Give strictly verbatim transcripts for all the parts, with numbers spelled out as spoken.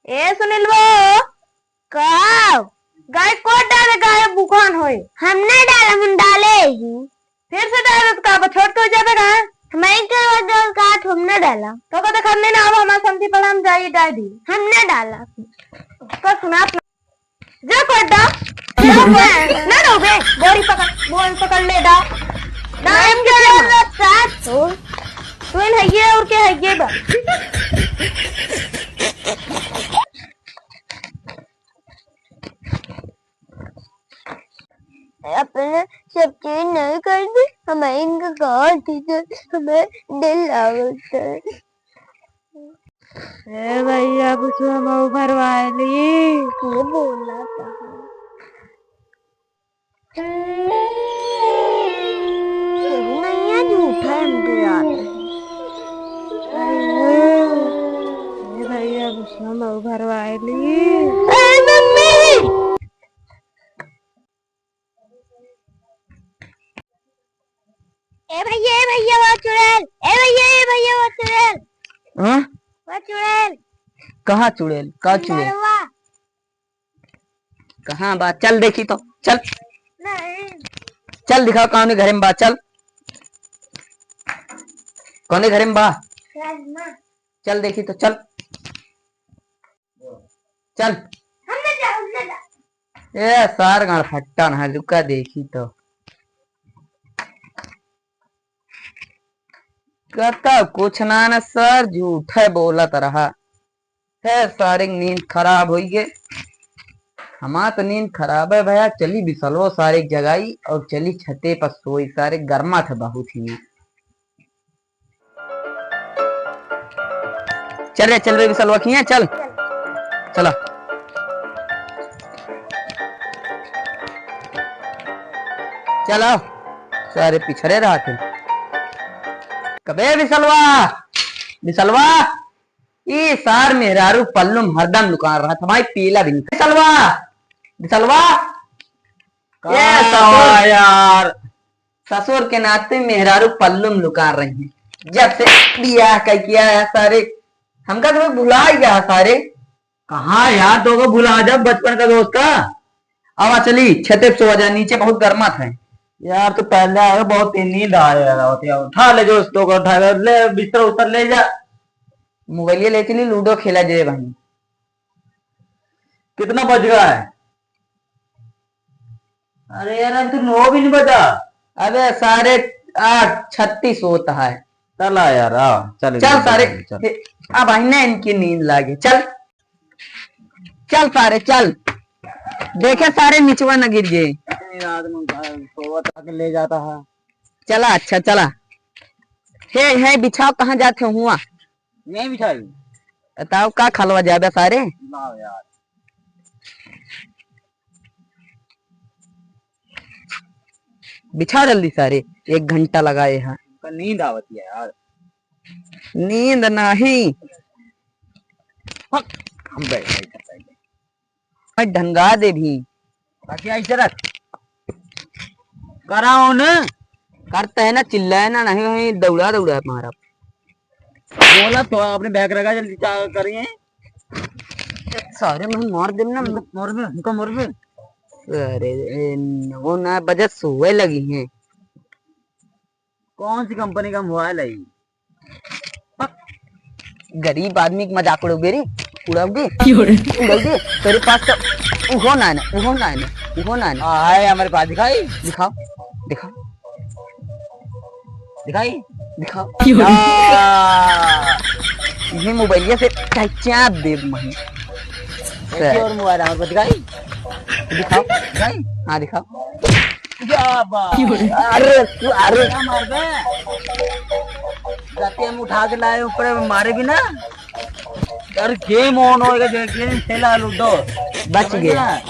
ए सुनीलवा, का? गाय को डाले, गाय बुखान होए। हम ना डाला, हम डाले ही। फिर से डाले तो का बा, छोट तो जाबे का? हमारे के वजह का हम ना डाला। तो का देखा नहीं ना, अब हमारे समझी पड़ा, हम जाइए डाल दी। हम ना डाला। का सुना अपना? जा कोड्डा। ना रोबे, बोरी पकड़, बोरी पकड़ ले डा। ना, नहीं, हम क्या नहीं करना? साथ हो। तू इन है ये और क्या है ये बा? अपने सब चीज नहीं कर दी, हमें इनका कहा दीजिए, हमें दिल लागत है। ए भैया, बुझुआ मऊ भरवाइली। ये बोला था। नहीं है, झूठा है, हमके याद है। ए भैया, बुझुआ मऊ भरवाइली। ए मम्मी! ए भैया, ए भैया, वो चुड़ैल। ए भैया, ए भैया, वो चुड़ैल। हाँ? वो चुड़ैल। कहाँ चुड़ैल? का चुड़ैल? नरवा। कहाँ बा? चल देखी तो, चल। नहीं। चल दिखाओ कौने घरे में बा, चल। कौने घरे में बा? राजमा। चल देखी तो, चल। चल। हम ना जाओ, हम ना जाओ। ए, सार गाड़ फट्टा ना है, रुका देखी तो। कहता कुछ ना न सर, झूठे बोलत रहा। है, सारे की नींद खराब होई गे। हमार तो नींद खराब है भैया। चली बिसलवो सारे की जगाई और चली छते पर सोई, सारे गरमा थे बहुत ही। चल रे, चल रे, बिसलवा किहाँ, चल। चला। चला। सारे पिछड़े रहते। कबे बिसलवा? बिसलवा? ई सार मेहरारू पल्लू में हरदम लुकान रहत। हमारी पीला भी नहीं। बिसलवा? बिसलवा? का ए ससुर। यार? ससुर के नाते मेहरारू पल्लू में लुका रही है। जब से बियाह कइ किया है सारे, हमका तो भुला ही गया है सारे। कहाँ यार, तो को भुला जा बचपन का दोस्त का। आवा चली, छते पे सो जा, नीचे बहुत गर्मा था। यार, तो पहले आए, बहुत नींद आ रहा होती है। उठा ले जो उसको, उठा ले, ले बिस्तर उस्तर ले जा। मोबाइल ले चली, लूडो खेला जाए भाई। कितना बज गया है? अरे यार, अभी तो नौ भी नहीं बजा। अबे सारे आठ छत्तीस होता है। चला यार, आ, चल चल इधर, सारे, चल। हे, अब आई ना इनकी नींद लागे। चल, चल सारे, चल। देखे सारे निचवा न गिर जाए। अरे यार, मैं सोवा तक ले जाता है। चला, अच्छा, चला। हे, हे, बिछाव कहाँ जात हो हुआ? यहीं बिछाई। बताओ, का खलवा जाबे सारे? लाओ यार। बिछा जल्दी सारे, एक घंटा लगाए हैं। हमका नींद आवत है यार। नींद नहीं। हक, हम बैठ, बैठ, बैठ। मैं ढंगा दे भी। बाकी ऐसे रख। कराओ न। करते हैं ना, चिल्लाए ना, नहीं, नहीं, दौड़ा, दौड़ा मारा। बोला तो आपने बैग रखा, जल्दी क्या करिए? सारे में मार देम ना। हमको मार में, हमको मार में। अरे, ए, वो ना बजत सोए लगी हैं। कौन सी कंपनी का मोबाइल है ये? गरीब आदमी के मजाक उड़ाओगे रे, उड़ाओगे? क्यों रे? उड़ाओगे? तेरे पास तो उहो ना है ना, उहो ना है ना, उहो ना है ना। हाँ, है हमारे पास, दिखाई? दिखाओ, दिखाओ। दिखाई? दिखाओ। क्यों रे? हाँ। ये मोबाइल से चाहे चाप दे मही। एक और मोबाइल हमारे पास, दिखाई? दिखाओ। दिखाई? हाँ, दिखाओ। क्या बात? क्यों रे? अरे, तू, अरे। क्या मार बे? जाते हम उठा के लाए ऊपर, मारे भी ना। यार, game on होएगा, जो game खेला लूडो। बच गया। समझ गया?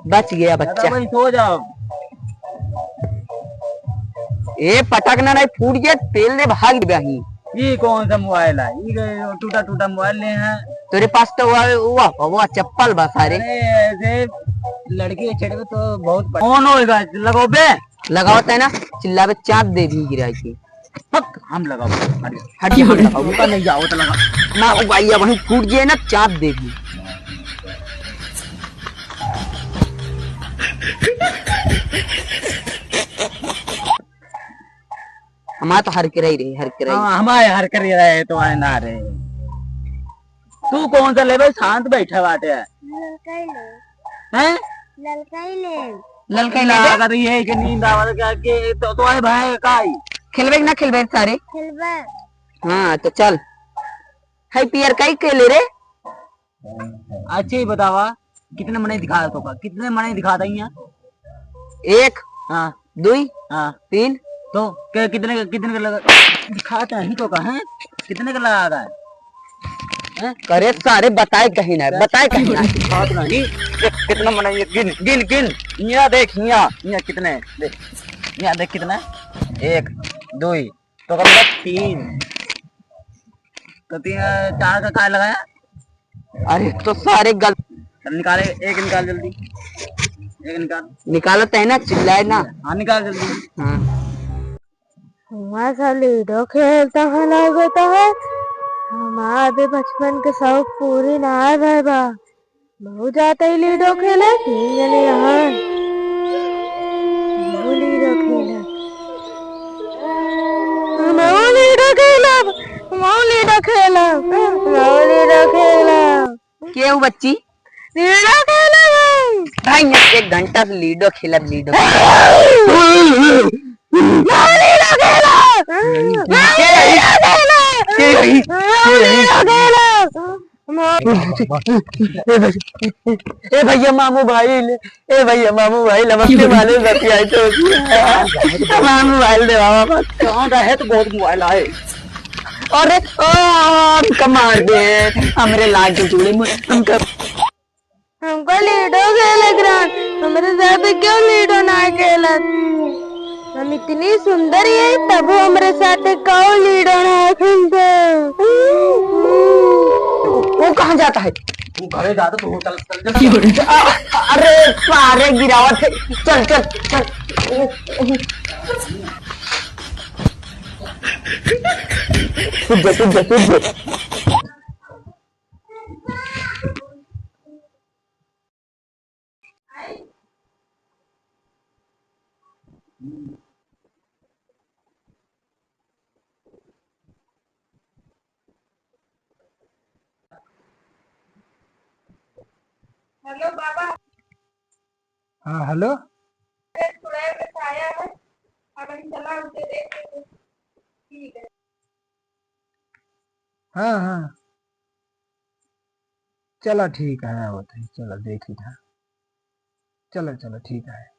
बच गया बच्चा। दादा भाई, सो जाओ। ए, पटक ना, नहीं फूट गया, तेल दे भाग गया ही। ये कौन सा मोबाइल है? ये टूटा टूटा मोबाइल ले हैं। तेरे पास तो वो, वो, वो चप्पल बा सारे। अरे, ऐसे लड़की के छेड़ में तो बहुत पट-, कौन होएगा? लगाओ बे। लगाओ तै ना, चिल्लाबे चाप दे भी गिराई के। हक, हम लगाओ। अरे, हट जा, हम लगाओ। रुका नहीं जाओ तो लगा। ना, वो भाई, वहीं फूट जाए ना, चाप दे भी। हमार तो हर के रही रे, हर के रही। हाँ, हमार हर के रही रहे तो आए ना रे। तू कौन सा लेबे? शांत बैठा बाटे। ललकाई ले। हैं? ललकाई ले। ललकाई ले। लागत ये है कि नींद आवत क्या कि तो, तो आए भाई काई? खेलबे कि ना खेलबे सारे? खेलबे। हाँ, तो चल। है पियर काई के ले रे? अच्छा, ये बतावा, कितने मनई दिखा तो का? कितने मनई दिखा दई यहाँ? एक, हाँ। दुई, हाँ। तीन। तो के, कितने के, कितने के लगा? दिखात नहीं तो का, हैं? कितने के लगा है? हैं? करे सारे, बताए कहीं ना, बताए कहीं ना। दिखात नहीं। देख, कितना मनई है, गिन, गिन, गिन। यहाँ देख, यहाँ, यहाँ कितने? देख, यहाँ देख कितना? एक, दुई, तो कम से कम तीन। तो तीन, चार का काय लगाया? अरे, तो सारे गल- चल, निकाले, एक निकाल जल्दी, एक निकाल। निकालत है ना, चिल्लाए ना। हाँ, निकाल जल्दी। हाँ। हुआँ सा लूडो खेलता है, लागता है। हमार भी बचपन के शौक पूरी ना भय बा। बहुत जाता ही लूडो खेले, तीन जने यहाँ। बहुत लूडो खेले। हम लूडो खेलब, हम लूडो खेलब, हम लूडो खेलब। के हो बच्ची? लूडो खेलब हम। भाई, यहाँ एक घंटा से लूडो खेलब, लूडो। हम लूडो खेलब। के रही? हम लूडो खेलब। के रही? हम लूडो खेलब। ए भैया, ए भैया, मामू भाई ले, ए भैया, मामू भाई ले, अब के मारे बतियाई तो होती है। मामू भाई ले, बाबा, बस। कहाँ रहे तो बहुत मोबाइल आए। अरे, ओ, हमका मार दे, हमरे लाग के जुड़े मुझे, हमका। हमको लूडो खेले के रहन, हमरे साथ क्यों लूडो ना खेलत? हम इतनी सुंदर है, तब हमरे साथ काऊ लूडो ना खेलते। वो, वो कहाँ जाता है? वो घरे जाता तो होटल चल जाता। आ, अरे सारे गिरावत है, चल, चल, चल। उठ जा, उठ जा, उठ जा। हेलो बाबा। हाँ, हेलो। अरे, थोड़ा ये छाया है, अगर चला उसे देख लेते। ठीक है। हाँ, हाँ। चला ठीक है, आवत है, चला देखी था। चला, चला ठीक है।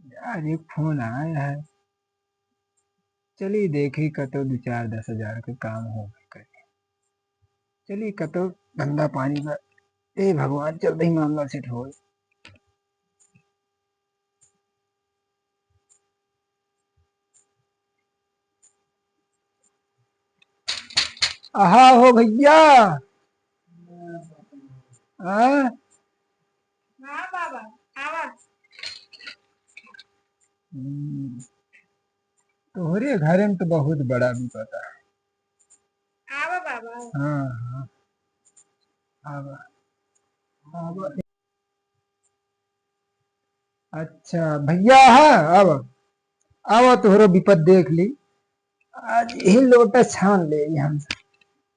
यार, एक फोन आया है। चली देखी, कतो दो चार दस हजार के काम हो गए करे। चली, कतो धंधा पानी बा। ए भगवान, जल्दी मामला सेट होए। आहा हो भैया। हाँ? हाँ बाबा, आवा। हम्म, तोहरे घरे में तो बहुत बड़ा विपद है। आवा बाबा। हाँ, हाँ। आवा। आवा। अच्छा, भैया, हाँ, आवा। आवा, तोहरो विपद देख ली। आज ही लोटा छान ले हम।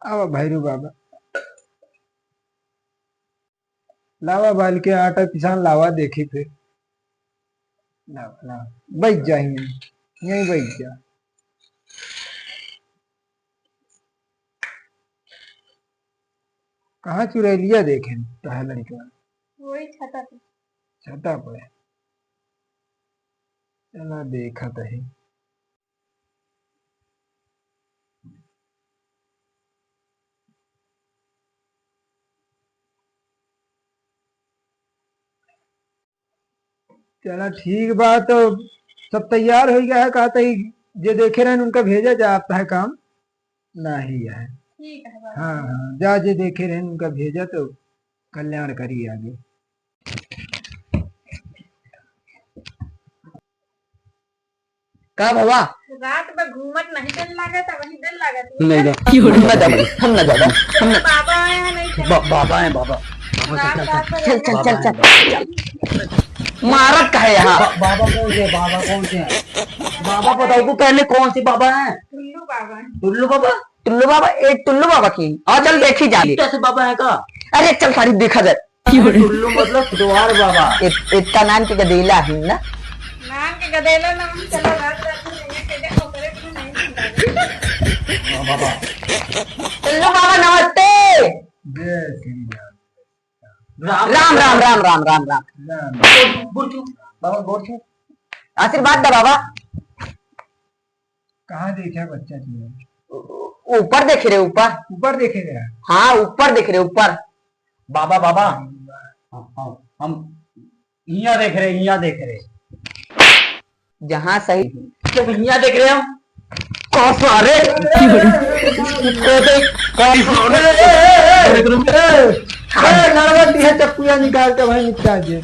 आवा, भैरू बाबा। लावा बाल के आटा पिसान लावा, देखी फिर। लावा, लावा। बैठ जा यहीं, यहीं बैठ जा। कहाँ चुड़ैलिया देखे तोहार लड़का? वही छता पे। छता पे। चला देखत ही। चला ठीक बा, तो सब तैयार होइ गया है, कहत ही जे देखे रहन उनका भेजा जा, अब तोहार काम नाही है। ठीक है बाबा। हाँ, हाँ, जा जे देखे रहन उनका भेजा तो कल्याण करी आगे। का बाबा? रात में घूमत नहीं दिन लागत, वही दिन लागत। नहीं, नहीं, हम ना जाबे, हम ना जाबे, हम ना। बाबा आए हैं, नहीं बा-, बाबा हैं, बाबा। चल, चल, चल, चल। मारत काहे यहाँ? बा-, बाबा कौन से, बाबा कौन से हैं? बाबा बताओ को पहले कौन से बाबा हैं? टुल्लू बाबा हैं। टुल्लू बाबा? टुल्लू बाबा, ए, टुल्लू बाबा की। आ, चल देखी जाए। कैसे बाबा है का? अरे, चल सारी देखा जाए। टुल्लू मतलब फुटवार बाबा। इत-, इतना नाम के गदेला है ना? नाम के गदेला ना, हम चला रात रात में नहीं है, कहते ओकरे को नहीं सुनता। हाँ, बाबा। टुल्लू बाबा नमस्ते। जय श्री राम। राम, राम, राम, राम। राम। गोड़, गोड़ छू, बाबा, गोड़ छू। आशीर्वाद दे, बाबा। कहाँ देखे बच्चा तुझे? उ-, उ-, ऊपर देख रहे, ऊपर। ऊपर देख रहे? हाँ, ऊपर देख रहे, ऊपर। बाबा, बाबा। हाँ, हाँ, हम हियाँ देख रहे, हियाँ देख रहे। जहाँ सही। जब हियाँ देख रहे हम। कौन सा रे? कौन सा? ए, लड़वा दिया चक्कुया निकाल के भाई निपटा दे।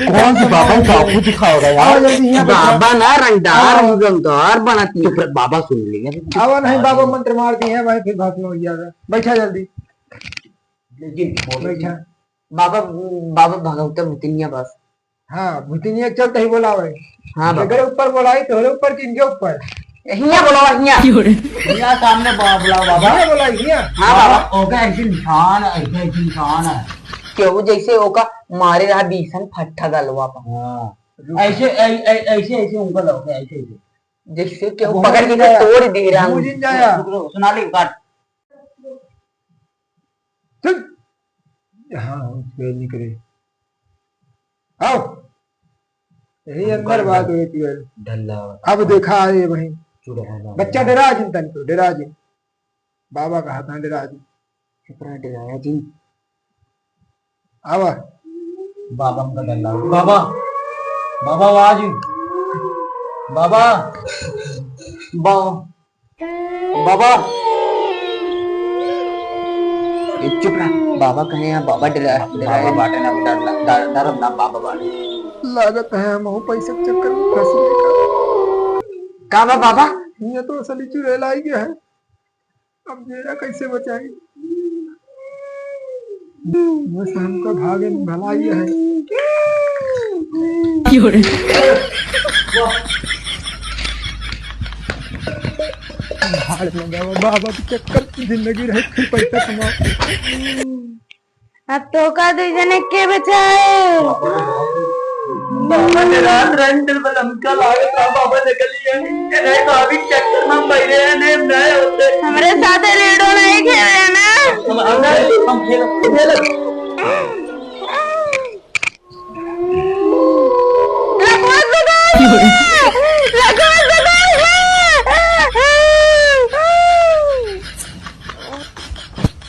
कौन सी बाबा का कुछ दिखाओ रे यार? आओ जल्दी यहाँ बैठो। बाबा ना रंगदार, आओ। हम रंगदार बनत नहीं। चुप रह, बाबा सुन लिया। आओ नहीं, बाबा मंत्र मार दिए हैं भाई, फिर भस्म हो जाएगा। बैठा जल्दी। लेकिन बोलो बैठा। बाबा, बाबा भगवत भूतिनिया बस। हाँ, भूतिनिया के चलते ही बोलावे। हाँ, बाबा। अगर ऊपर बोलाई, तोहरे ऊपर कि इनके ऊपर? हियाँ बोलावा, हियाँ। हियाँ सामने बा-, बोलावा, बाबा। हियाँ बोलाई, हियाँ। हाँ, बाबा। बाबा, ओके, ऐसे निशान है, ऐसे, ऐसे निशान है। केहू जैसे ओका मारे रहा बीसन फट्ठा गलवा पर। हाँ। रुक। ऐसे, ऐ-, ऐ-, ऐसे, ऐसे उनका लौके, ऐसे, ऐसे। जैसे केहू अब पकड़ के मुझे तोड़ दे रहा। मुझे जाया। रुक, रुक, सुना ले, काट। चल। हाँ, उसके निकले। आओ। यही अंदर बात हुई थी। ढल्ला। अब देखा है वहीं। चुड़ैल। बच्चा डरा जिन तन को, डरा जिन। बाबा का हाथ में डरा जिन। चुप रहा, डराया जिन। आवा। बाबा हमका डर लागे। बाबा, बाबा आवाज। बाबा, बा-, बाबा। ए, चुप रहा। बाबा कहे यहाँ, बाबा डरा, बाबा डराया। बाटे ना, डर ला-, डर, डरब ना, बाबा बाटे। लागत है हम हूँ पैसे के चक्कर में फंस गए का। का बा बाबा? ये तो असली चुड़ैल आई गया है। अब मेरा कैसे बचाई? बस हमका भागे में भलाई है। क्यों रे? भाड़ में जावा, बाबा के चक्कर में जिंदगी रहे, फिर पैसा कमाओ। अब तोका दुइ जने के बचाए? बाबा ने रात रंग दिल बलम का लागत रहा, बाबा निकल लिए। नहीं तो अभी चक्कर में हम बैठे हैं, नहीं, नहीं होते। हमरे साथ लूडो नहीं खेले ना। हम, हम, हम खेल, खेल। लकवा से